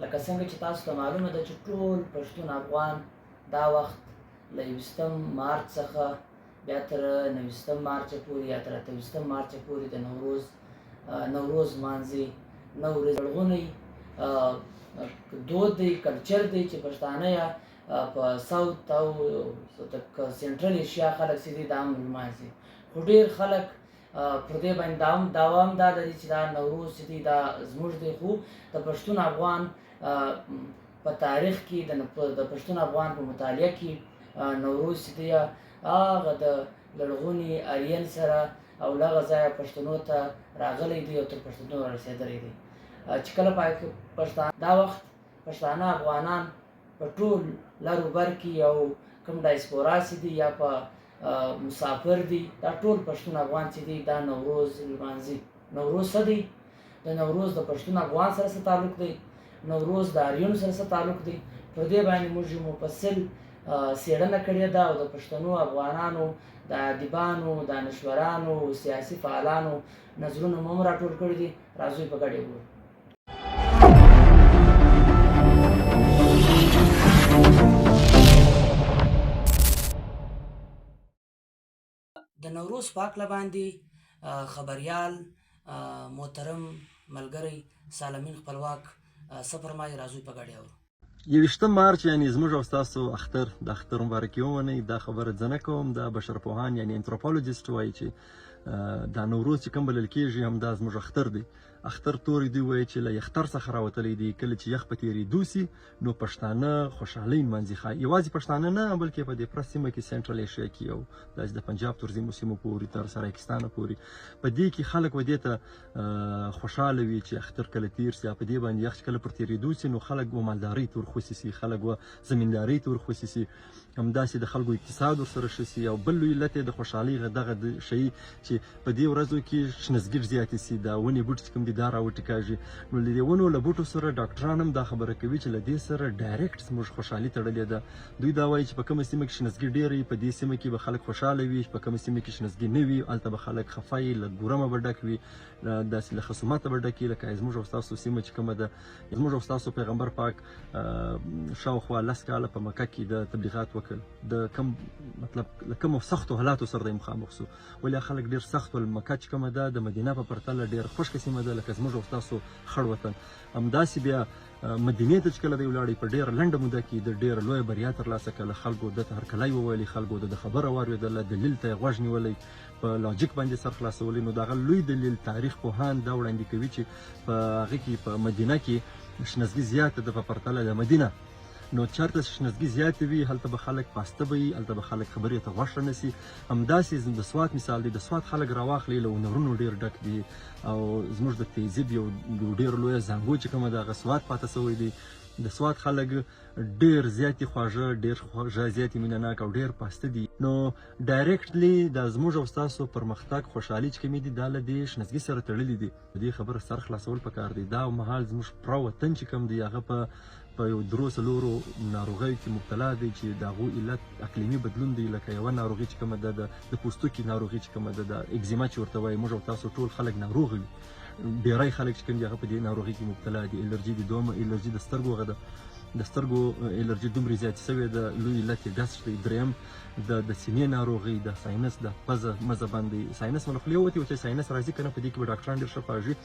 لکه څنګه چې تاسو ته معلومه ده چې ټول پښتون افغان دا وخت له 21 مارچ څخه بیا تر 29 مارچ پورې یا تر 28 مارچ پورې د نوروز لمانځي. نوروز لرغونی دود دی، کلچر دی چې پښتانه یا په ساوت او سنټرل ایشیا خلک چې دي دا هم لمانځي. خو ډېر خلک پر دې باندې دعوه هم دا لري چې دا نوروز چې دی دا زموږ دی. خو د پښتون افغان په تاریخ کې، د پښتون افغان په مطالعه کې نوروز چې دی هغه د لرغوني ارین سره او له هغه ځایه پښتنو ته راغلی دی او تر پښتنو رسېدلی دی. چې کله پښتانه دا وخت پښتانه افغانان په ټول لر و بر کې او کوم ډایسپورا چې دي یا په مسافر دي، دا ټول پښتون افغان چې دي دا نوروز لمانځي. نوروز څه دی؟ د نوروز د پښتون افغان سره څه تعلق دی؟ نوروز د آریون سره څه تعلق دی؟ پر دې باندې موږ یو مفصل څېړنه کړې ده او د پښتنو افغانانو د ادیبانو، دانشورانو، سیاسي فعالانو نظرونه مو هم راټول کړي دي. راځئ په ګډه وګورو. د نوروز په هکله باندې خبریال محترم ملګری سالمین خپلواک څه فرمایي، راځو په ګډه اورو. 21 مارچ یعنی زموږ او ستاسو اختر، د اختر مبارکي ومنئ. دا خبره زه نه کوم، دا بشرپوهان یعنی انتروپولوجیست وایي چې دا نوروز چې کوم بلل کېږي هم دا زموږ اختر دی. اختر توری دوی وایي چې له یختر څخه راوتلی دی. کله چې یخ په تېرېدو سي نو پښتانه خوشحالۍ نمانځي. ښايي یوازې پښتانه نه، بلکې په دې پرس سیمه کې، سنټرل ایشیا کې او داسې د پنجاب تر ځینو سیمو پورې، تر سرایکستانه پورې، په دې کې خلک و دې ته خوشحاله وي چې اختر کله تېر سي. په دې باندې یخ چې کله پر تېرېدو سي نو خلک و مالدارۍ ته ورخوسي سي، خلک و زمیندارۍ ته ورخوسي سي، همداسې د خلکو اقتصاد ورسره ښه سي. او بل لوی علت یې د خوشحالۍ دغه ښيي چې په دې ورځو کې شنزګیر زیاتې سي، دا ونې بوټي چې کوم دي دا راوټیکاږي. نو له دې ونو له بوټو سره ډاکټران هم دا خبره کوي چې له دې سره ډایرکټ زموږ خوشحالي تړلې ده. دوی دا وایي چې په کومه سیمه کې شنزګي ډېره وي په دې سیمه کې به خلک خوشحاله وي، په کومه سیمه کې شنزګي نه وي هلته به خلک خفه وي، له ګورمه به ډک وي، داسې له خصومته به ډک وي. لکه زموږ او ستاسو سیمه چې کومه ده، زموږ او ستاسو پیغمبر پاک شاوخوا 10 کاله په مکه کې د تبلیغات وکړ، د کم مطلب له کومو سختو حالاتو سره دی مخامخ سو، ولې خلک ډېر سخت ول. مکه چې کومه ده د مدینه په پرتله ډېره خشکه سیمه ده، لکه زموږ او ستاسو خړ وطن. همداسې بیا مدینې ته چې کله دی ولاړی په ډېره لنډه موده کې د ډېره لویه بریا ترلاسه کړه. خلکو ده ته هرکلی وویلی، خلکو د ده خبره واورېدله، دلیل ته یې غوږ نیولی، په لاجیک باندې سر خلاصولی. نو دغه لوی دلیل تاریخ پوهان دا وړاندې کوي چې په هغه کې په مدینه کې شنزګي زیاته ده په پرتله د مدینه. نو چېرته چې شنزګي زیاتې وي هلته به خلک پاسته به وي، هلته به خلک خبرې ته غوږ نه سي. همداسې د سوات مثال دی، د سوات خلک راواخلئ له هنرونو ډېر ډک دي او زموږ د تهذیب یو ډېر لویه زانګو چې کومه ده هغه سوات پاته سوی دی. د سوات خلک ډېر زیاتې خواږه، ډېر خواږه، زیاتې مینه ناک او ډېر پاسته دي. نو ډایرکټلی دا زموږ او ستاسو پرمختګ خوشحالي چې کومې دي دا له دې شنزګي سره تړلي دي. په دې خبره سر خلاصول پکار دی. دا مهال زموږ پره وطن چې کوم دی هغه په یو درو څلورو ناروغیو کې مبتلا دی چې د هغو علت اقلیمي بدلون دی. لکه یوه ناروغي چې کومه ده د پوستکي ناروغي چې کومه ده، د اګزیما چې ورته وایي، موږ او تاسو ټول خلک ناروغ وي، ډېری خلک چې کوم دي هغه په دې ناروغي کې مبتلا دي. الرجي دي، دویمه الرجي د سترګو هغه ده، د سترګو الرجي دومره زیاتې سوې ده، لوی علت یې ډسټ دی. دریم د سینې ناروغي، د ساینس د پزه مزه باندې ساینس مو له خولې ووتې چې ساینس راځي که نه، په دې کې به ډاکټران ډېر ښه پوهېږي.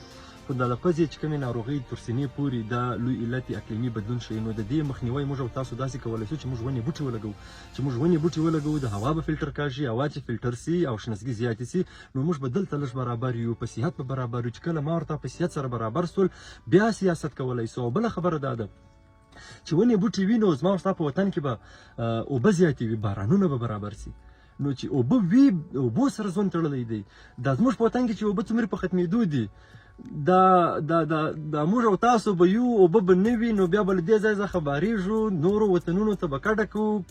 خو د پزې چې کومې ناروغۍ تر سینې پورې دا لوی علت یې اقلیمي بدلون ښیي. نو د دې مخنیوی موږ او تاسو داسې کولی شو چې موږ ونې بوټي ولګوو، چې موږ ونې بوټي ولګوو د هوا به فلټر کاږي، هوا چې فلټر سي او شنزګي زیاتې سي نو موږ به دلته لږ برابر یو، په صحت به برابر یو. چې کله ما ورته په صحت سره برابر سول بیا سیاست کولی سو. او بله خبره دا ده چې ونې بوټي وي نو زما او ستا په وطن کې به اوبه زیاتې وي، بارانونه به برابر سي. نو چې اوبه وي، اوبو سره ژوند تړلی دی. دا زموږ په وطن کې چې اوبه څومره په ختمېدو دي، دا دا دا دا موږ او تاسو به یو اوبه به نه وي، نو بیا به له دې ځای څخه بارېږو، نورو وطنونو ته به کډه کوو.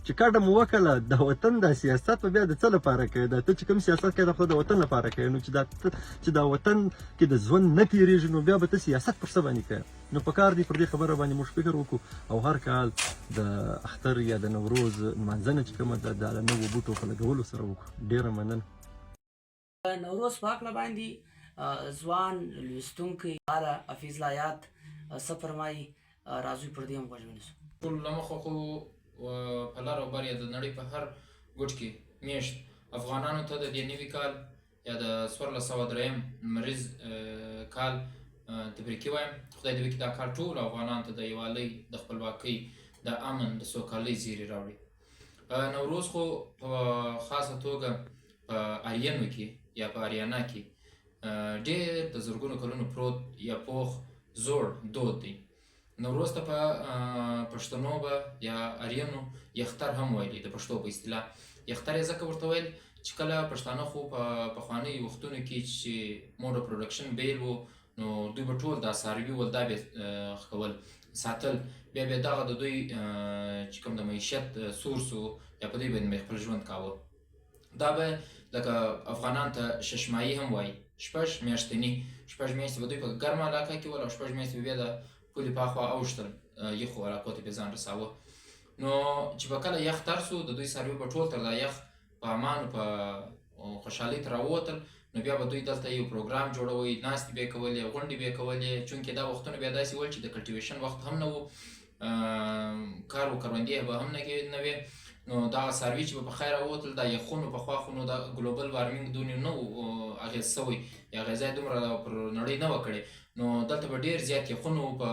چې کډه مو وکړه د وطن دا سیاست به بیا د څه لپاره کوې؟ دا ته چې کوم سیاست کوې دا خو د وطن لپاره کوې. نو چې دا چې دا وطن کې د ژوند نه تېرېږي نو بیا به ته سیاست پر څه باندې کوې؟ نو پکار دی پر دې خبره باندې موږ فکر وکړو او هر کال د اختر یا د نوروز نمانځنه چې کومه ده دا له نوو بوټو په لګولو سره وکړو. ډېره مننه. نوروز په هکله باندې ځوان لوستونکی حفیظ لایات څه فرمایي، راځو پر دې هم غوږ ونیسو. ټول له مخه خو په لر او بر یا د نړۍ په هر ګوټ کې میشت افغانانو ته د دې نوي کال یا د 1403 لمریز کال تبریکي وایم. خدای دې وکړي دا کال ټولو افغانانو ته د یووالۍ، د خپلواکۍ، د امن، د سوکالۍ زیري راوړي. نوروز خو په خاصه توګه په آرینو کې یا په آریانا کې ډېر د زرګونو کلونو پروت یا پوخ زوړ دود دی. نوروز ته په پښتنو به یا آرینو یختر هم ویلي، د پښتو په اصطلاح یختر یې ځکه ورته ویل چې کله پښتانه خو په پخوانیو وختونو کې چې mode of production بیل و، نو دوی به ټول دا څاروي ول، دا به ښکول ساتل، بیا به دغه د دوی چې کوم د معیشت source و یا په دوی باندې خپل ژوند کاوه. دا به لکه افغانان ته ششمایي هم وایي، شپږ میاشتني، شپږ میاشتې به دوی په ګرمه علاقه کې ول او شپږ میاشتې به بیا د پولې په اخوا اوښتل، یخو علاقو ته به ځان رساوه. نو چې به کله یخ تر سو، د دوی څاروي به ټول تر دا یخ په امان په خوشحالۍ ته راووتل، نو بیا به دوی دلته یو پروګرام جوړوي، ناستې به یې کولې، غونډې به یې کولې. چونکې دا وختونه بیا داسې ول چې د cultivation وخت هم نه و، کار و کروندې به هم نه وې. نو دغه څاروي چې به په خیر راووتل، دا یخونو پخوا خو نو دا global warming دونې نه و اغېز سوی یا اغېزه یې دومره پر نړۍ نه وه کړې، نو دلته به ډېر زیات یخونو په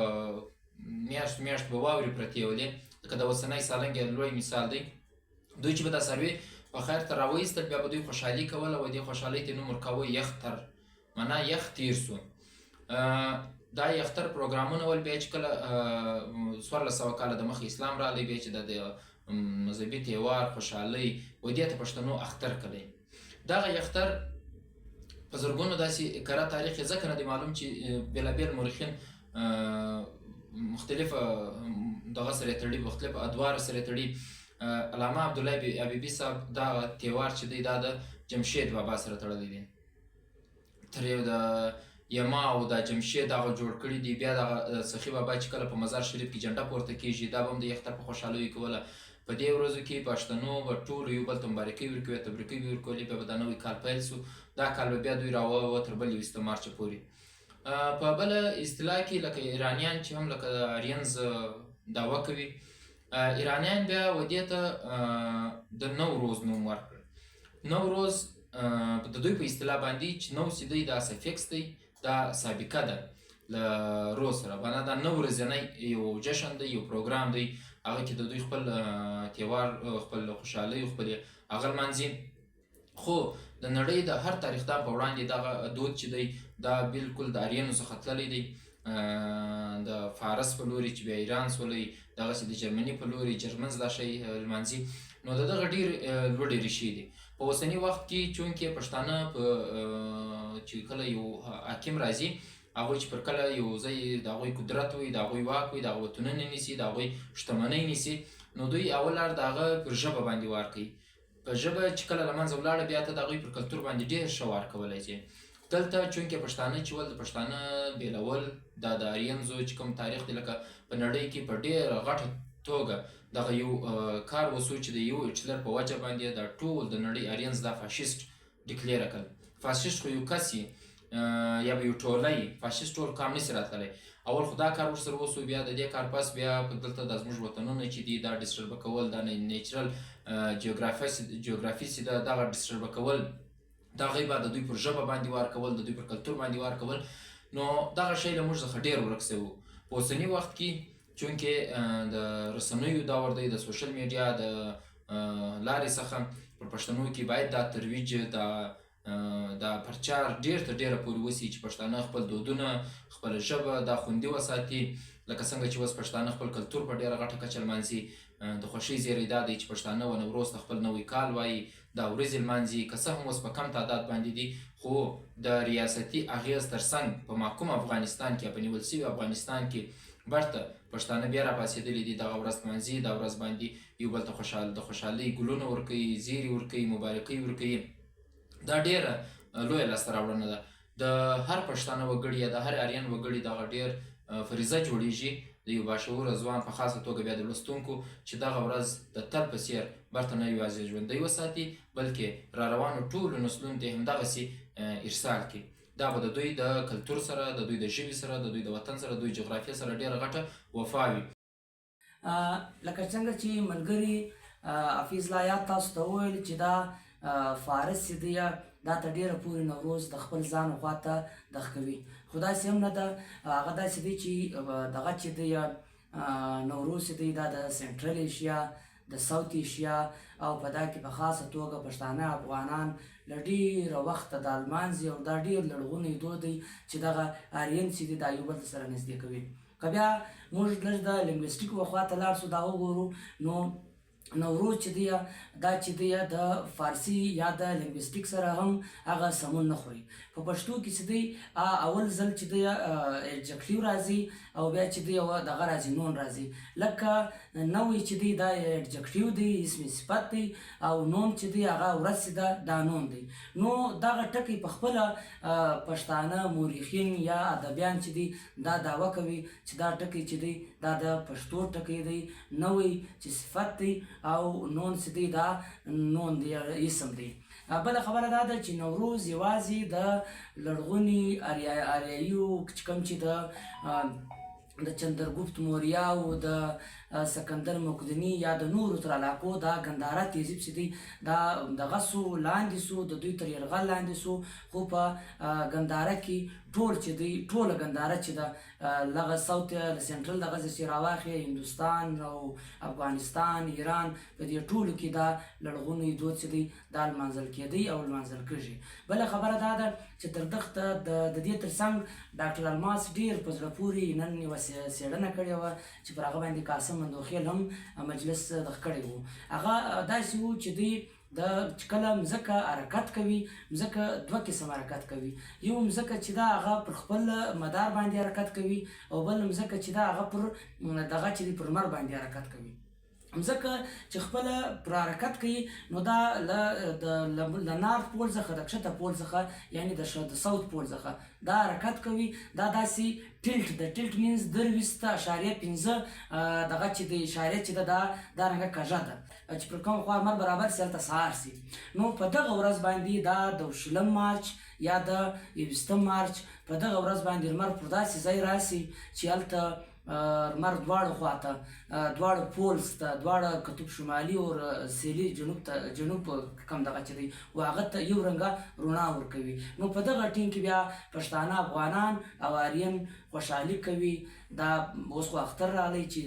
میاشت میاشت به واورې پرتې ولې، لکه د اوسنی سالنګ یې لوی مثال دی. دوی چې به دا څاروي په خیر ته راوایستل، بیا به دوی خوشحالي کوله او دې خوشحالۍ ته نوم ورکاوه یختر، معنا یخ تېر سو. دا یختر پروګرامونه ول. بیا چې کله 1400 کاله د مخه اسلام راغلی، بیا چې د مذهبي تیوار خوشحالۍ و دې ته پښتنو اختر کړی. دغه یختر په زرګونو داسې کره تاریخ یې ځکه نه دی معلوم چې بېلابېل مورخین مختلف دغه سره تړي، مختلف ادوار سره تړي. علامه عبدالله حبیبي صاحب دا تیوار چې دی دا د جمشید بابا سره تړلی دی، تر یو د یما او د جمشید هغه جوړ کړي دي. بیا دغه سخي بابا چې کله په مزار شریف کې جنډه پورته کیږي، دا به هم د یختر په خوشحالیو کې وله. په دې ورځو کې پښتنو به ټولو یو بل ته مبارکۍ ورکوي، تبریکۍ به ورکولې. بیا به دا نوی کال پیل سو، دا کال به بیا دوی راووه تر بل یو استعمار چې پورې. په بله اصطلاح کې لکه ایرانیان چې هم لکه آرینز دعوه کوي، ایرانیان بیا و دې ته د نوروز نوم ورکړ. نوروز د دوی په اصطلاح باندې چې نو چې دی دا suffix دی، دا سابقه ده له روز سره، معنا دا نو ورځنی یو جشن دی، یو پروګرام دی، هغه کې د دوی خپل تیوار، خپل خوشحالۍ، خپل هغه لمانځي. خو د نړۍ د هر تاریخدان په وړاندې دغه دود چې دی دا بالکل د آرینو څخه تللی دی، د فارس په لوري چې بیا ایران سولی، دغسې د جرمني په لوري جرمنز دا شی لمانځي. نو د دغه ډېر لوړې ریښې دي. په اوسني وخت کې چونکې پښتانه په چې کله یو حاکم راځي، هغوی چې پر کله یو ځای د هغوی قدرت وي، د هغوی واک وي، د هغوی وطنونه نیسي، د هغوی شتمنۍ نیسي، نو دوی اول لار د هغه پر ژبه باندې وار کوي. په ژبه چې کله له منځه ولاړه، بیا ته د هغوی پر کلتور باندې ډېر ښه وار کولی شي. دلته چونکې پښتانه چې ول، د پښتانه بېلول دا د آرینزو چې کوم تاریخ دی، لکه په نړۍ کې په ډېره غټه توګه دغه یو کار وسو چې د یو هټلر په وجه باندې دا ټول د نړۍ آرینز دا فاشیست declare کړل. فاشیست خو یو کس یي یا به یو ټولی، فاشیست ټول کام نشي راتللی. اول خو دا کار ورسره وسو، بیا د دې کار پس بیا په دلته د زموږ وطنونه چې دي دا disturb کول، دا natural geography چې ده دغه disturb کول، دا غي به د دوی پر ژبه باندې وار کول، د دوی پر کلتور باندې وار کول. نو دغه شی له موږ څخه ډېر ورک سوی و. په اوسني وخت کې چونکې د رسنیو دور دی، د social media د لارې څخه پر پښتنو کې باید دا ترویج، دا پرچار ډېر تر ډېره پورې وسي چې پښتانه خپل دودونه، خپله ژبه دا خوندي وساتي. لکه څنګه چې اوس پښتانه خپل کلتور په ډېره غټه کچه لمانځي. د خوښۍ زیری دا دی چې پښتانه و نوروز ته خپل نوی کال وایي، دا ورځې لمانځي، که څه هم اوس په کم تعداد باندې دي، خو د ریاستي اغېز ترڅنګ په محکوم افغانستان کې، په نیول سوي افغانستان کې برته پښتانه بیا راپاڅېدلي دي. دغه ورځ لمانځي، دا ورځ باندې یو بل ته د خوشحالۍ ګلونه ورکوي، زیري ورکوي، مبارکۍ ورکوي. دا ډېره لویه لاسته راوړنه ده. د هر پښتانه وګړي یا د هر آرین وګړي دغه ډېر فریضه جوړیږي د یو باشعوره ځوان په خاصه توګه بیا د لوستونکو چې دغه ورځ د تل په څېر برته نه یوازې ژوندۍ وساتي، بلکې را روانو ټولو نسلونو ته هم دغسې ارسال کړي. دا به د دوی د کلتور سره، د دوی د ژبې سره، د دوی د وطن سره، د دوی جغرافیه سره ډېره غټه وفا وي. لکه څنګه چې ملګري حفیظ لایات تاسو ته وویل چې دا فارس چې دی دا تر ډېره پورې نوروز د خپل ځان خوا ته دښکوي، خو داسې هم نه ده. هغه داسې دی چې دغه چې دی نوروز چې دی دا د سنټرل ایشیا، د ساوت ایشیا او په دا کې په خاصه توګه پښتانه افغانان له ډېره وخته دا لمانځي او دا ډېر لرغونی دود دی چې دغه آرین چې دی دا یو بل سره نږدې کوي. که بیا موږ لږ د لینګویسټیک و خوا ته لاړ شو دا وګورو نو نوروز چې دی دا چې دی د فارسي یا د لینګویسټیک سره هم هغه سمون نه خوري. په پښتو کې چې دی اول ځل چې دی ایډجکټیو راځي او بیا چې دی دغه راځي نون راځي، لکه نوی چې دی دا ایډجکټیو دی، اسم صفت دی، او نون چې دی هغه ورځ چې ده دا نون دی. نو دغه ټکی په خپله پښتانه مورخین یا ادبیان چې دی دا دعوه کوي چې دا ټکی چې دی دا د پښتو ټکی دی، نوی چې صفت دی او نون چې دی دا نون دی اسم دی. بله خبره دا ده چې نوروز یوازې د لرغوني آریایو چې کوم چې د چندرګپت موریا او د سکندر مقدوني یا د نورو تر علاقو دا ګندهارا تهذیب چې دی دا دغه سو لاندې سو، د دوی تر یرغل لاندې سو، خو په ګندهارا کې ټول چې دی ټوله ګندهارا چې ده لغه ساوت سنټرل دغه چې راواخې هندوستان او افغانستان ایران په دې ټولو کې دا لرغونی دود چې دی دا لمانځل کېدی او لمانځل کېږي. بله خبره دا ده چې تر دغه د دې ترڅنګ ډاکټر الماس ډېر په زړه پورې نن یوه څېړنه کړې وه چې پر هغه باندې قاسم مندوخېل هم مجلس دغه کړی و. هغه داسې و چې دوی د چې کله مځکه حرکت کوي، مځکه دوه قسم حرکت کوي، یو مځکه چې دا هغه پر خپل مدار باندې حرکت کوي او بل مځکه چې دا هغه پر دغه چې پر لمر باندې حرکت کوي. مځکه چې خپله پر حرکت کوي نو دا له نارت پول څخه د کښته پول څخه یعنی د ساوت پول څخه دا حرکت کوي. دا داسې ټیلټ د ټیلټ مینز 23.5 دغه چې د اشاریه چې ده دا دا رنګه کږه ده چې پر کوم خوا لمر برابر سي هلته سهار سي. نو په دغه ورځ باندې دا د 20 مارچ یا د 21 مارچ په دغه ورځ باندې لمر پر داسې ځای راسي چې هلته لمر دواړو خواته دواړو پولز ته دواړه قطب شمالي او سیلي جنوب ته جنوب کم دغه چې دی و هغه ته یو رنګه رڼا ورکوي. نو په دغه ټیم کې بیا پښتانه افغانان او آرین خوشحالي کوي. دا اوس خو اختر راغلی چې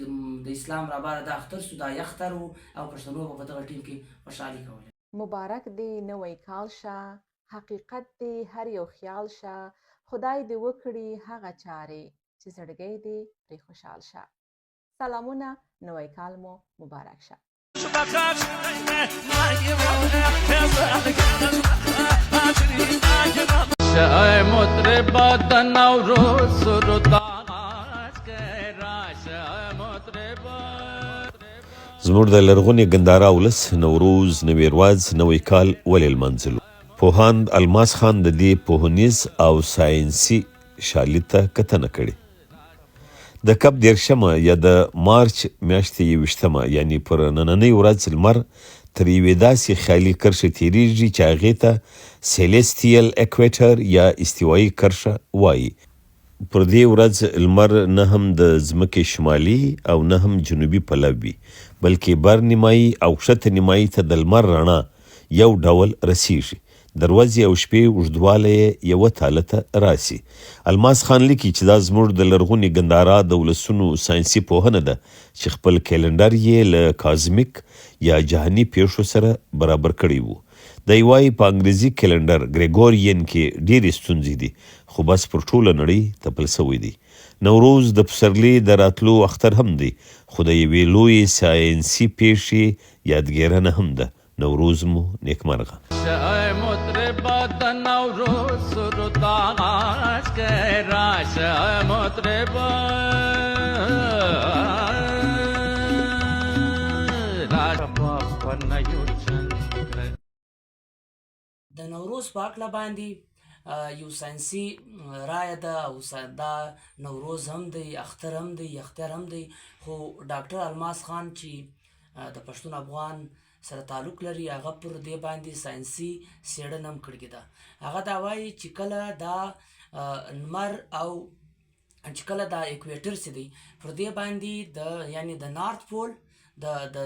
د اسلام راباره دا اختر سو، دا یختر و او پښتنو به په دغه ټیم کې خوشحالي کوله. مبارک دې نوی کال شه، حقیقت دې هر یو خیال شه، خدای دې وکړي هغه چارې چې زړګی دې پرې خوشحال شه. سلامونه، نوی کال مو مبارک شه. زموږ د لرغوني ګندارا ولس نوروز، نوې ورځ، نوی کال ولې لمانځلو؟ پوهاند الماس خان د دې پوهنیز او ساینسي شالید ته کتنه کړې. د کب 30مه یا د مارچ میاشتې 21مه یعنی پر نننۍ ورځ لمر تر یوې داسې خیالي کرښې تېرېږي چې هغې ته سیلیستیل اکویټر یا استوایي کرښه وایي. پر دې ورځ لمر نه هم د ځمکې شمالي او نه هم جنوبي پلو وي، بلکې بر نیمایي او کښته نیمایي ته د لمر رڼا یو ډول رسیږي. د ورځې او شپې اوږدوالی یې یوه تاله ته راسي. الماس خان لیکي چې دا زموږ د لرغوني ګندارا د ولسونو ساینسي پوهنه ده چې خپل کیلنډر یې له کازمیک یا جهاني پیښو سره برابر کړی و. دی وایي په انګریزي کیلنډر ګریګورین کې ډېرې ستونزې دي، خو بس پر ټوله نړۍ تپل شوی دی. نوروز د پسرلي د راتلو اختر هم دی، خو د یوې لویې ساینسي پیښې یادګېرنه هم ده. نوروز مو نیکمرغه. د نوروز په هکله باندې یو ساینسي رایه ده او دا نوروز هم دی، اختر هم دی، یختر هم دی. خو ډاکټر الماس خان چې د پښتون افغان سره تعلق لري، هغه پر دې باندې ساینسي څېړنه هم کړې ده. هغه دا وایي چې کله دا نمر او چې کله دا equator چې دی پر دې باندې د یعنی د north pole د د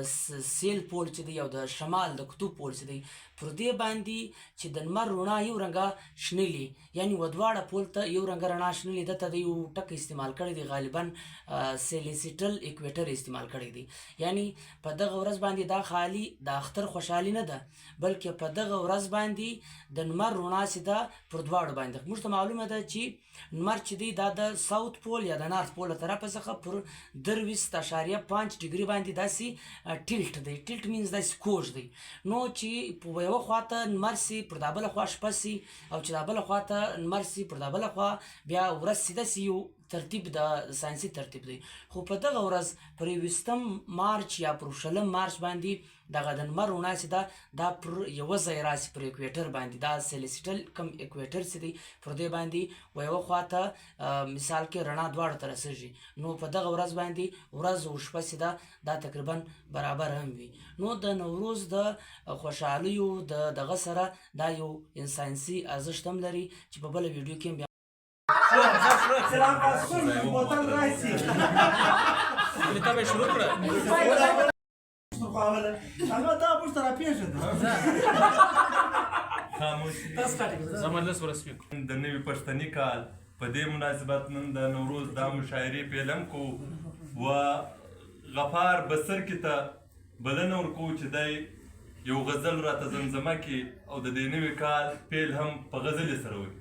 سیل pole چې دی او د شمال د قطب pole چې دی پر دې باندې چې د لمر رڼا یو رنګه شنلي، یعنی و دواړه pole ته یو رنګه رڼا شنلي، دته د یو ټکی استعمال کړی دی، غالبا celestial equator استعمال کړی دی. یعنی په دغه ورځ باندې دا خالی د اختر خوشحالي نه ده، بلکې په دغه ورځ باندې د لمر رڼا چې ده پر دواړو باندې موږ ته معلومه ده چې لمر چې دی دا د south pole یا د north pole له طرفه څخه پر 23.5 ډیګري باندې داسې tilt دی. tilt means داسې کوږ دی. نو چې په یوه خوا ته لمر سي پر دا بله خوا شپه سي، او چې دا بله خوا ته لمر سي پر دا بله خوا بیا ورځ سي، داسې یو ترتیب د ساینسي ترتیب دی. خو په دغه ورځ پر 21 مارچ یا پر 20 مارچ باندې دغه د لمر رڼا چې ده دا پر یوه ځای راسي، پر equator باندې، دا celestial کوم equator چې دی پر دې باندې و یوه خوا ته مثال کې رڼا دواړو ته رسېږي. نو په دغه ورځ باندې ورځ او شپه چې ده دا تقریبا برابر هم وي. نو د نوروز د خوشحالیو د دغه سره دا یو ساینسي ارزښت هم لري چې په بله ویډیو کې هم بیا د نوي پښتني کال په دې مناسبت نن د نوروز دا مشاعرې پیلم کو و غفار بسرکي ته بلنه ورکوو چې دی یو غزل راته زمزمه کړي او د دې نوي کال پیل هم په غزلې سره وکړي.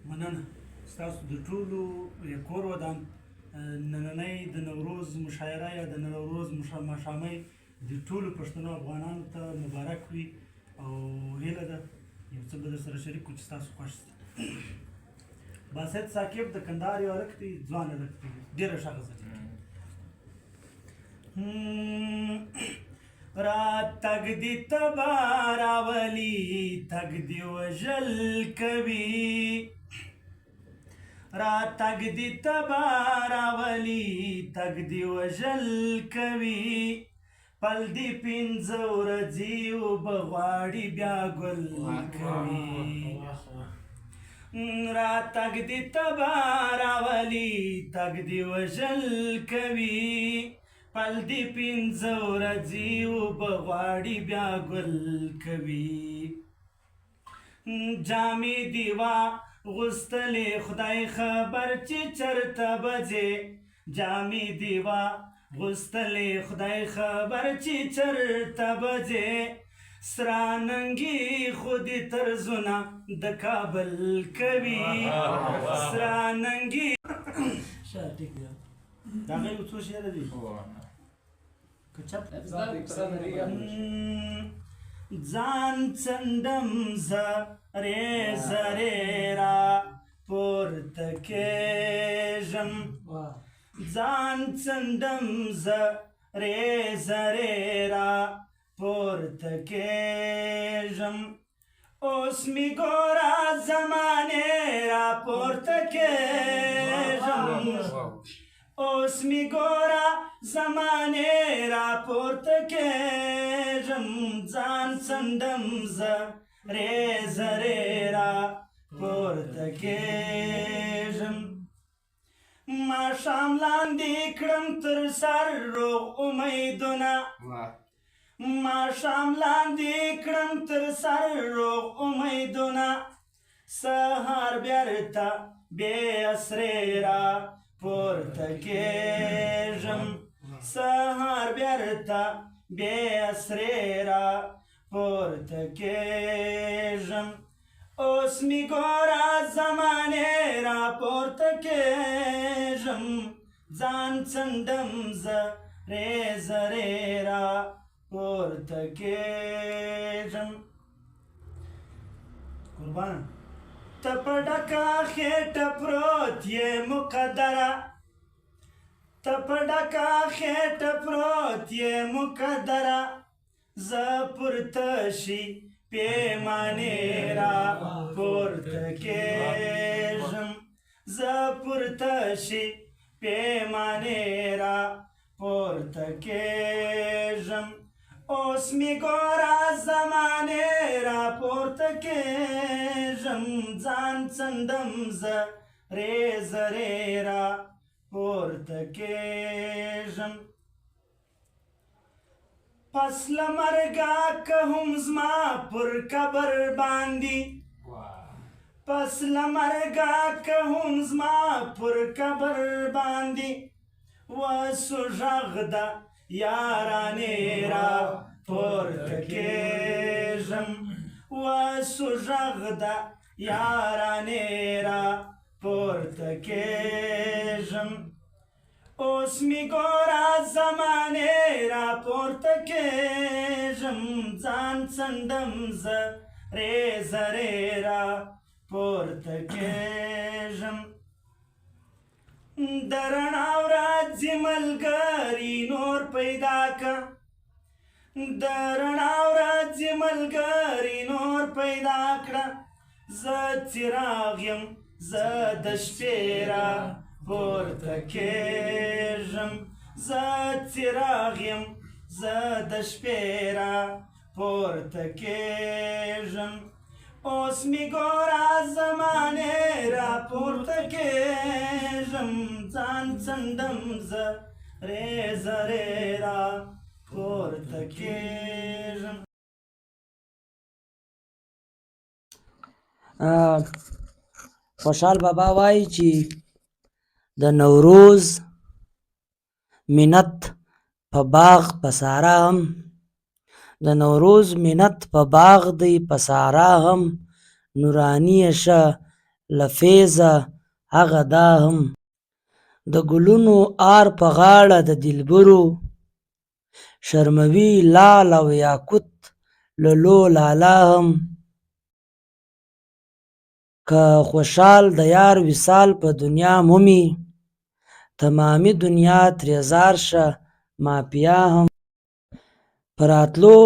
مننه ستاسو د ټولو کور ودان. نننۍ د نوروز مشاعره یا د نوروز ماښامۍ د ټولو پښتنو افغانانو ته مبارک وي او هیله ده یو څه به در سره شریک کړو چې تاسو خوښ شئ. باسط ثاقب د کندهار یو هلک دی، ځوان هلک دی، ډېره ښه غزل لیکي. راتګ دې تبا راولي، تګ دې وژل کوي، راتګ دې تبا راولي، تګ دې وژل کوي، پل دې پنځه ورځې اوبه غواړي بیا ګل کوي، راتګ دې تبا راولي، تګ دې وژل کوي، پل دې پنځه ورځې اوبه غواړي بیا ګل کوي، جامې دې واغوستلې خدای خبر چې چرته به ځې، جامې دې واغوستلې خدای خبر چې چرته به ځې، سره ننګي خو دې طرزونه د کابل کوي، سره ننګي. ښه ټیک دی. دا هغه یو څو شعره دي که چپ ځان څنډم زه رې زرې را پورته کېږم، ځان څنډم زه رې زرې را پورته کېږم، اوس مې ګوره زمانې را پورته کېږم، اوس مې ګوره زمانې را پورته کېږم، ځان څنډم زه رې زرې را پورته کېږم، ماښام لاندې کړم تر سر روغ امیدونه، ماښام لاندې کړم تر سر روغ امیدونه، سهار بیرته بې اسرې را پورته کېږم، سهار بیرته بې اسرې را پورته کېږم، اوس مې ګوره زمانې را پورته کېږم، ځان څنډم زه رې زرې را پورته کېږم. قربان ته په ډکه خېټه پروت یې مقدره، ته په ډکه خېټه پروت یې مقدره، زه پورته شي پیمانې را پورته کېږم، زه پورته شي پیمانې را پورته کېږم، اوس مې ګوره زمانې راپورته کېږم، ځان څنډم زه رې زرې را پورته کېږم. پس له مرګه که هم زما پر قبر باندې، پس له مرګه که هم زما پر قبر باندې وسو غږ د یارانې را پورته کېږم، وسو غږ د یارانې را پورته کېږم. اوس مې ګوره زمانې را پورته کېږم، ځان څنډم زه رې زرې را پورته کېږم. د رڼا ورځې ملګري نور پیدا که، د رڼا ورځې ملګري نور پیدا کړه، زه څراغ یم زه د شپې را پورته کېږم، زه څراغ یم زه د شپې را پورته کېږم. اوس مې ګوره زمانې را پورته کېږم، ځان څنډم زه رې زرې را پورته کېږم. خوشحال بابا وایي چې د نوروز منت په باغ په سارا هم، د نوروز منت په باغ دی په سارا هم، نوراني یې شه له فیضه هغه دا هم، د ګلونو آر په غاړه د دلبرو، شرموي لال او یاقوت له لو لالا هم، که خوشحال د یار وصال په دنیا مومي، تمامي دنیا ترې ځار شه مافیا هم. په راتلو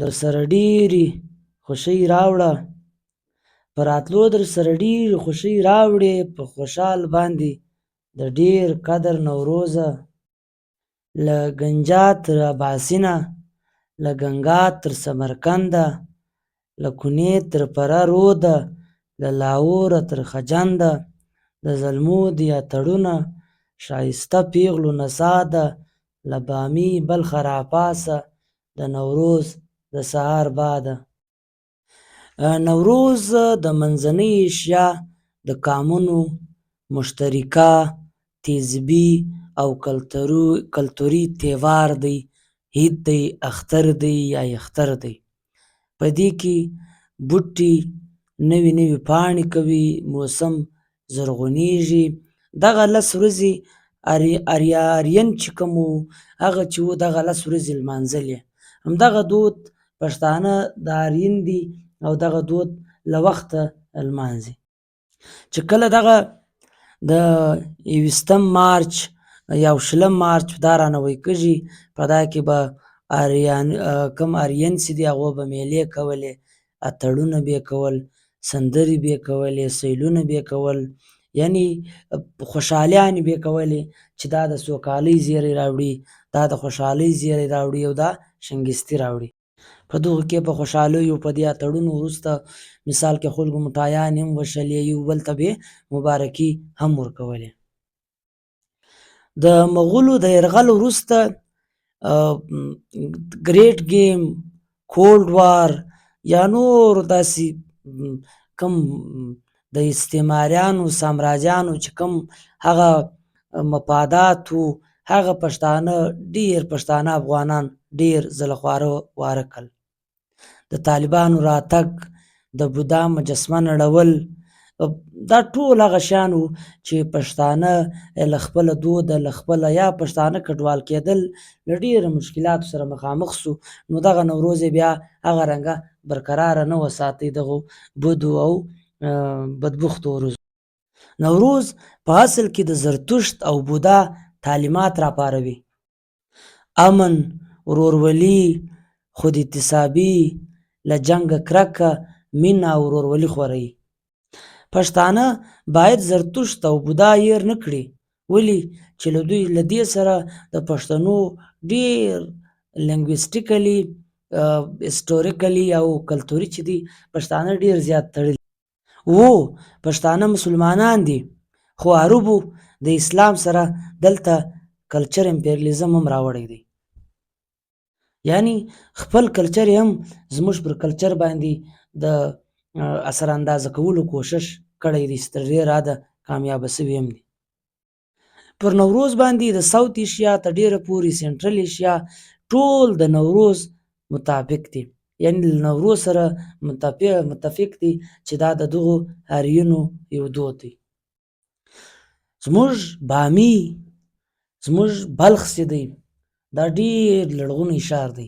درسره ډېرې خوښۍ راوړه، په راتلو درسره ډېرې خوښۍ راوړې، په خوشحال باندې د ډېر قدر نوروزه. له ګنجا تر اباسینه، له ګنګا تر سمرکنده، له کونې تر پره روده، له لاهوره تر خجنده، د زلمو دي اتڼونه، ښایسته پیغلو نڅا ده، له بامي بلخه راپاڅه، د نوروز د سهار باده. نوروز د منځنۍ ایشیا د قامونو مشترکه تهذیبي او کلتوري تیوار دی، عید دی، اختر دی یا اختر دی. په دې کې بوټي نوې نوې پاڼې کوي، موسم زرغونیږي. دغه لس ورځې ارین چې کوم وو، هغه چې وو دغه لس ورځې لمانځلې. همدغه دود پښتانه د ارین دي او دغه دود له وخته لمانځي. چې کله دغه د 21 مارچ یا 20 مارچ دا رانوی کېږي، په دا کې به اریان کوم ارین چې دي هغو به میلې کولې، اتڼونه به یې کول، سندرې به یې کولې، سیلونه به یې کول، یعنی خوشحالیانې به یې کولې چې دا د سوکالۍ زیری راوړي، دا د خوشحالۍ زیری راوړي او دا شنګستي راوړي. په دغو کې په خوشحالیو په دې اتڼونو وروسته مثال کې خلکو مټایانې هم وشلې، یو بل ته به مبارکي هم ورکولې. د مغولو د یرغل وروسته ګریټ ګیم، کولډ وار یا نور داسې کوم د استعماریانو سامراجیانو چې کوم هغه مفادات وو، هغه پښتانه ډېر پښتانه افغانان ډېر ځله خواره واره کړل. د طالبانو راتګ، د بودا مجسمه نړول، دا ټول هغه شیان وو چې پښتانه له خپله دوده له خپله یا پښتانه کډوال کېدل له ډېرو مشکلاتو سره مخامخ سو. نو دغه نوروز یې بیا هغه رنګه برقراره نه وساتئ دغو بدو او بدبختو ورځو. نوروز په اصل کې د زرتشت او بودا تعلیمات راپاروي. امن، ورورولي، خود احتسابي، له جنګه کرکه، مینه او ورورولي خوروي. پښتانه باید زرتشت او بودا هېر نه کړي، ولې چې له دوی له دې سره د پښتنو ډېر لینګویسټیکلی، هسټوریکلی او کلتوري چې دي، پښتانه ډیر زیات تړلي وو. پښتانه مسلمانان دي، خو عربو د اسلام سره دلته کلچر امپریالیزم هم راوړی دی، یعنی خپل کلچر یې هم زموږ پر کلچر باندې د اثر اندازه کولو کوشش کړی دی، چې تر ډېره حده کامیابه شوي هم دي. پر نوروز باندې د ساوت ایشیا تر ډېره پورې سنټرل ایشیا ټول د نوروز مطابق دي، یعنی له نوروز سره متفق دي چې دا د دغو آریونو یو دود دی. زموږ بامی، زموږ بلخ چې دی، دا ډېر لرغونی ښار دی،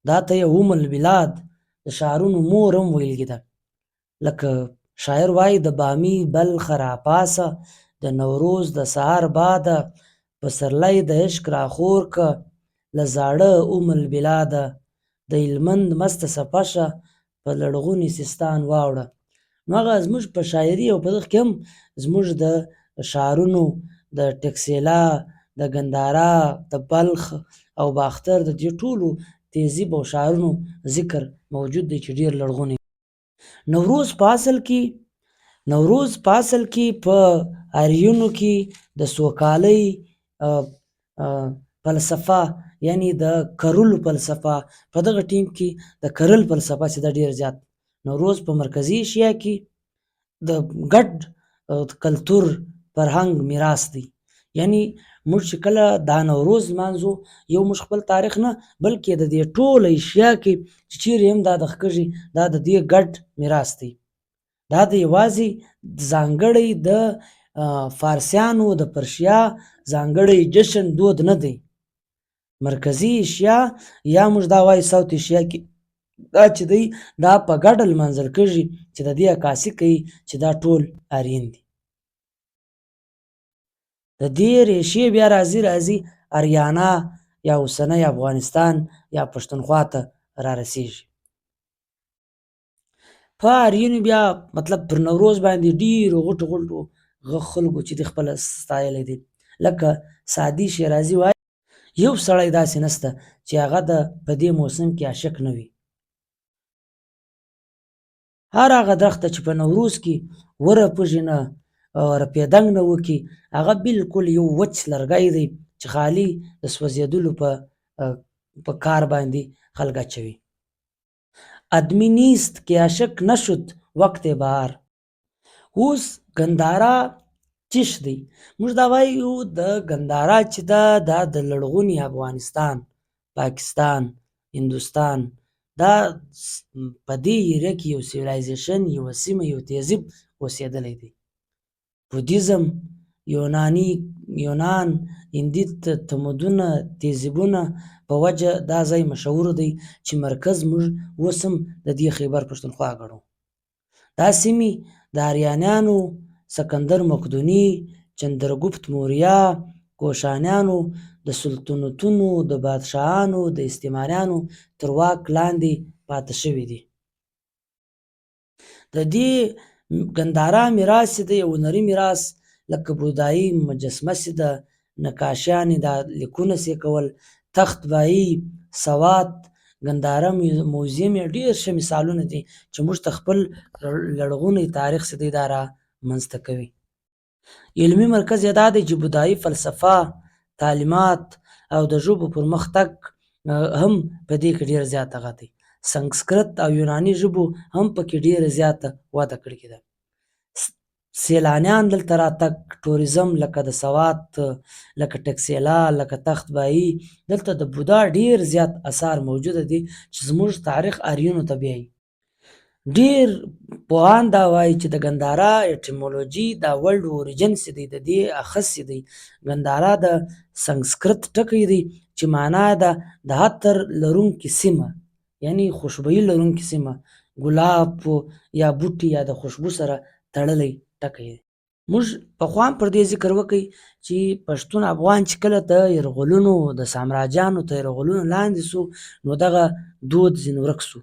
دا ته یې ام البلاد، د ښارونو مور هم ویل کېده. لکه شاعر وایي: د بامی بلخ راپاسه، د نوروز د سهار باده، پسرلی د عشق راخور که له زاړه ام البلاده، د هلمند مسته څپه شه، په لرغوني سیستان واوړه. نو هغه زموږ په شاعري او په دغه کې هم زموږ د ښارونو د ټکسیلا، د ګندارا، د بلخ او باختر د دې ټولو تهذیب او ښارونو ذکر موجود دی چې ډېر لرغونی. نوروز په اصل کې نوروز په اصل کې په آریونو کې د سوکالۍ فلسفه، یعنی د کرلو فلسفه، په دغه ټیم کې د کرل فلسفه چې دا ډیر زیات نوروز په مرکزي ایشیا کې د ګډ کلتور فرهنګ میراث دی. یعنی موږ چې کله دا نوروز لمانځو، یو موږ خپل تاریخ نه، بلکې د دې ټوله ایشیا کې چې چیرې هم دا د ښکږي، دا د دې ګډ میراث دی. دا د یوازې ځانګړی د فارسیانو د پرشیا ځانګړی جشن دود نه دی. مرکزي ایشیا یا موږ دا وایو ساوت ایشیا کې دا چې دی، دا په ګډه لمانځل کېږي چې د دې عکاسي کوي چې دا ټول آرین دي. د دې ریښې بیا راځي راځي اریانا یا اوسنی افغانستان یا پښتونخوا ته را رسیږي. په آرینو بیا مطلب پر نوروز باندې ډیرو غټو غټو خلکو چې دی خپله ستایلی دی، لکه سعدي شیرازي وایي: یو سړی داسې نشته چې هغه د په دې موسم کې عاشق نه وي. هر هغه درخته چې په نوروز کې ورپږي نه رپېدنګ نه وکړي، هغه بالکل یو وچ لرګی دی چې خالي د سوځېدلو په کار باندې خلک اچوي. ادمي نیست که عاشق نشد وقت بهار. اوس ګندارا چش دی؟ موږ دا وایو د ګندارا چې ده، دا د لرغوني افغانستان، پاکستان، هندوستان، دا په دې ایریا کې یو سیولایزیشن، یوه سیمه، یو تهذیب اوسېدلی دی. بودیزم، یوناني، یونان، هندي تمدنونه، تهذیبونه په وجه دا ځای مشهور دی چې مرکز موږ اوس هم د دې خیبر پښتونخوا ګڼو. دا سیمې د آریانیانو، سکندر مقدوني، چندرګپت موریا، کوشانیانو د سلطنتونو د بادشاهانو د استعماریانو تر واک لاندې پاتې شوي دي. د دې ګندارا میراث چې دی، هنري میراث لکه بودایي مجسمه چې ده، نقاشیانې دا لیکونه چې کول، تخت بایي، سوات، ګندارا موزیم یې ډېر ښه مثالونه دي چې موږ ته خپل لرغونی تاریخ چې دی دا را منځته کوي. علمي مرکز یې دا دی چې بودایي فلسفه، تعلیمات او د ژبو پرمختګ هم په دې کې ډېر زیات هغه دی. سنسکرت او یوناني ژبو هم پکې ډېره زیاته وده کړې ده. سیلانیان دلته راتګ، ټوریزم، لکه د سوات، لکه ټکسیلا، لکه تخت بایي، دلته د بودا ډېر زیات اثار موجوده دي چې زموږ تاریخ آریونو ته بیایي. ډېر پوهان دا وایي چې د ګندارا ایټیمولوژي، دا ورلډ اوریجن چې دی، د دې اخذ چې دی، ګندارا د سنسکرت ټکی دی چې معنا ده د عطر لرونکې سیمه، یعنی خوشبویي لرونکې سیمه، ګلاب یا بوټي یا د خوشبو سره تړلی ټکی دی. موږ پخوا هم پر دې ذکر وکړ چې پښتون افغان چې کله د یرغلونو، د سامراجانو تر یرغلونو لاندې سو، نو دغه دود ځینې ورک سو.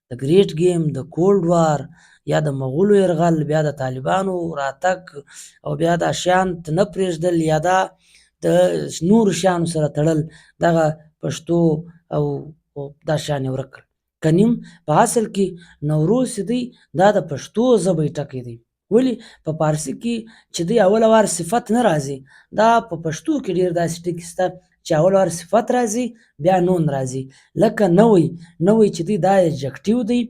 د ګریټ ګیم، د کولډ وار یا د مغولو یرغل، بیا د طالبانو راتګ او بیا دا شیان نه پرېږدل یا دا د نورو شیانو سره تړل، دغه پښتو او دا شیان یې ورک کړل. که نیم په اصل کې نوروز چې دی دا د پښتو ژبې ټکی دی. ولې په پارسي کې چې دی اوله وار صفت نه راځي، دا په پښتو کې ډېر داسې ټکي شته چې اول وار صفت راځي بیا نون راځي. لکه نوی، نوی چې دی دا اډجکټیو دی،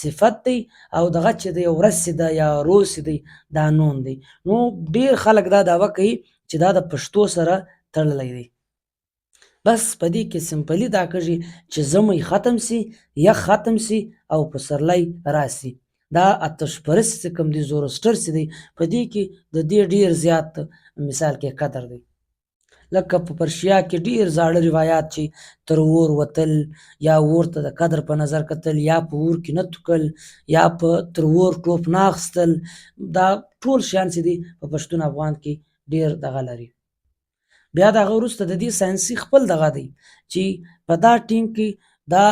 صفت دی، او دغه چې دی ورځ چې ده یا روز چې دی دا نون دی. نو ډېر خلک دا دعوه کوي چې دا د پښتو سره تړلی دی. بس په دې کې سمپلي دا کږي چې ژمی ختم سي، یخ ختم سي او پسرلی راسي. دا آتش پرست چې کوم دی، زورسټر چې دی، په دې کې د دې ډېر زیات مثال کې قدر دی. لکه په پرشیا کې ډېر زاړه روایات چې تر اور وتل یا اور ته د قدر په نظر کتل یا په اور کې نه توکل یا په تر اور ټوپ نه اخیستل، دا ټول شیان چې دي په پښتون افغان کې ډېر دغه لري. بیا د هغه وروسته د دې ساینسي خپل دغه دی چې په دا ټیم کې دا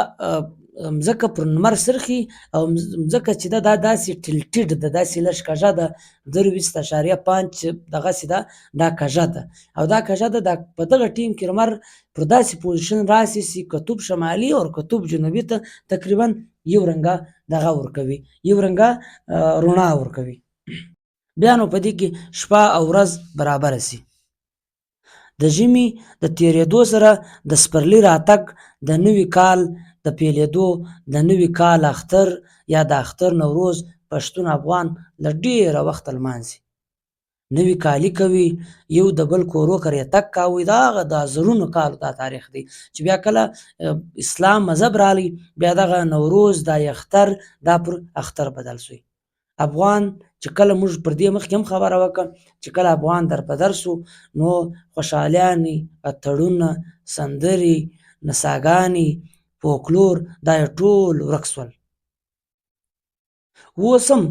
مځکه پر لمر څرخي او مځکه چې ده دا داسې ټیلټډ ده، داسې لږ کږه ده، 23.5 دغسې ده، دا کږه ده او دا کږه ده. دا په دغه ټیم کې لمر پر داسې پوزیشن راسي چې قطب شمالي او قطب جنوبي ته تقریبا یو رنګه دغه ورکوي، یو رنګه رڼا ورکوي. بیا نو په دې کې شپه او ورځ برابره سي. د ژمي د تېرېدو سره د سپرلي راتګ، د نوي کال د پیلېدو، د نوي کال اختر یا د اختر نوروز پښتون افغان له ډېره وخته لمانځي. نوي کالي کوي، یو د بل کورو کرې تګ کاوه. دا هغه د زرونو کالو دا تاریخ دی چې بیا کله اسلام مذهب راغی، بیا دغه نوروز دا اختر دا پر اختر بدل سوی. افغان چې کله موږ پر دې مخکې هم خبره وکړه چې کله افغان در په در سو نو خوشحالیانې، اتړونه، سندرې، نڅاګانې، فوکلور دا یې ټول ورک سول. اوس هم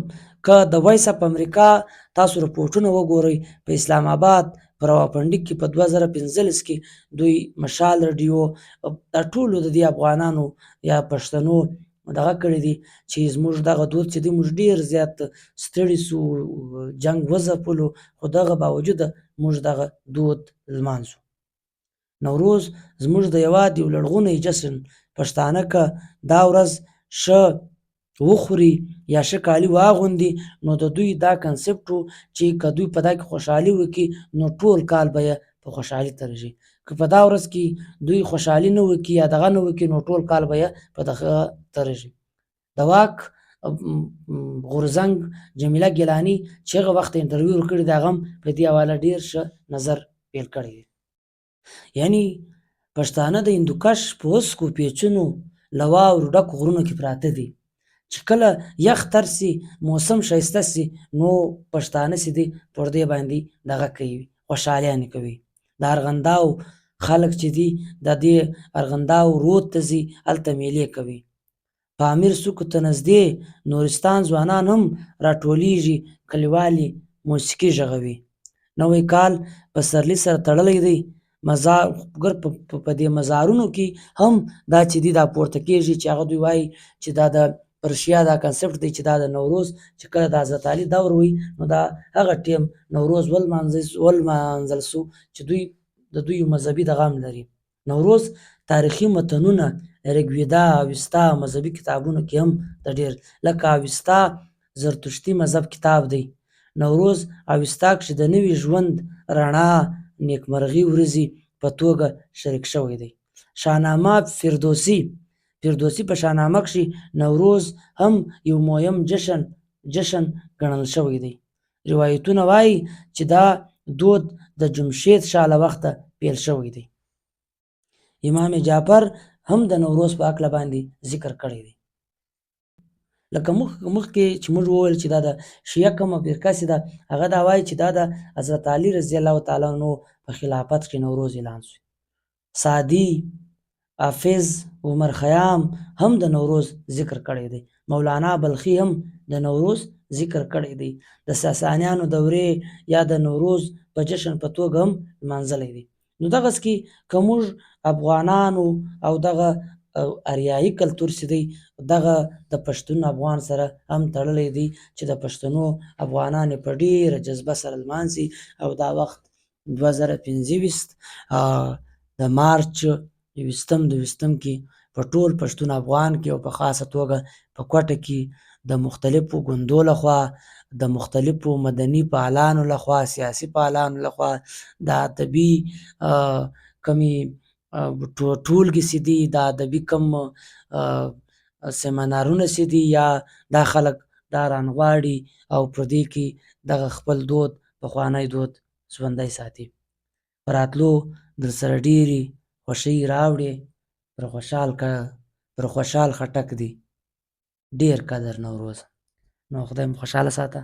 که د وایس اف امریکا تاسو رپورټونه وګورئ، په اسلام آباد په راواپنډي کې په 2015 کې دوی مشال رډیو دا ټولو د دې افغانانو یا پښتنو دغه کړی دی چې زموږ دغه دود چې دی موږ ډېر زیات ستړي سو، جنګ وځپلو، خو دغه باوجوده موږ دغه دود لمانځو. نوروز زموږ د هېواد یو لرغونی جشن. پښتانه که دا ورځ ښه وخوري یا ښه کالي واغوندي نو د دوی دا کنسپټ و چې که دوی په دا کې خوشحالي وکړي نو ټول کال به یې په خوشحالي تېرېږي، که په دا ورځ کې دوی خوشحالي نه وکړي یا دغه نه وکړي نو ټول کال به یې په دغه تېرېږي. د واک غورځنګ جمیله ګیلاني چې هغه وخت انټرویو ورکړې ده، هغه هم په دې حواله ډېر ښه نظر پیل کړی دی. یعنی پښتانه د هندوکش په هسکو پیچونو له واورو ډکو غرونو کې پراته دي چې کله یخ تر سي، موسم ښایسته سي، نو پښتانه چې دي پر دې باندې دغه کوي، خوشحالیانې کوي. د ارغنداو خلک چې دي د دې ارغنداو رود ته ځي، هلته میلې کوي. پامیر څوکو ته نږدې نورستان ځوانان هم راټولیږي، کلیوالي موسیقي غږوي. نوی کال پسرلي سره تړلی دی. مزار ګر په دې مزارونو کې هم دا چې دی دا پورته کېږي چې هغه دوی وایي چې دا د پرشیا دا کنسپټ دی چې دا د نوروز چې کله د حضرت علي دور وي نو دا هغه ټیم نوروز ولمانځل سو چې دوی د دوی مذهبي دغه هم لري. نوروز تاریخي متنونه رګویدا، اوستا مذهبي کتابونو کې هم د ډېر لکه اوستا زرتشتي مذهب کتاب دی. نوروز اوستا کښې د نوي ژوند رڼا نیکمرغي ورځې په توګه شریک شوی دی. شاهنامه فردوسي، فردوسي په شاهنامه کښې نوروز هم یو مهم جشن ګڼل شوی دی. روایتونه وایي چې دا دود د جمشید شاه له وخته پیل شوی دی. امام جعفر هم د نوروز په هکله باندې ذکر کړی دی. لکه مخکې چې موږ وویل چې دا د شیعه کومه فرقه چې ده هغه دا وایي چې دا د حضرت علي رضی الله تعالی عنه په خلافت کې نوروز اعلان شو. سعدي، حافظ، عمر خیام هم د نوروز ذکر کړی دی. مولانا بلخي هم د نوروز ذکر کړی دی. د ساسانیانو دورې یا د نوروز په جشن په توګه هم لمانځلی دی. نو دغسې کې که موږ افغانانو او دغه اریایي کلتور چې دی دغه د پښتون افغان سره هم تړلی دی چې د پښتنو افغانان یې په ډېره جذبه سره لمانځي. او دا وخت 2025 د مارچ یوویشتم دویشتم کې په ټول پښتون افغان کې او په خاصه توګه په کوټه کې د مختلفو ګوندو لخوا، د مختلفو مدني فعالانو لخوا، سیاسي فعالانو لخوا، د ادبي کومې ټولګې چې دي، د ادبي کوم سیمینارونه چې دي، یا دا خلک دا رانغاړي او په دې کې دغه خپل دود، پخوانی دود ژوندی ساتي. په راتلو درسره ډېرې خوښۍ راوړې. پر خوشحال پر خوشحال خټک دي ډېر قدر نوروز. نو خدای مو خوشحاله ساته.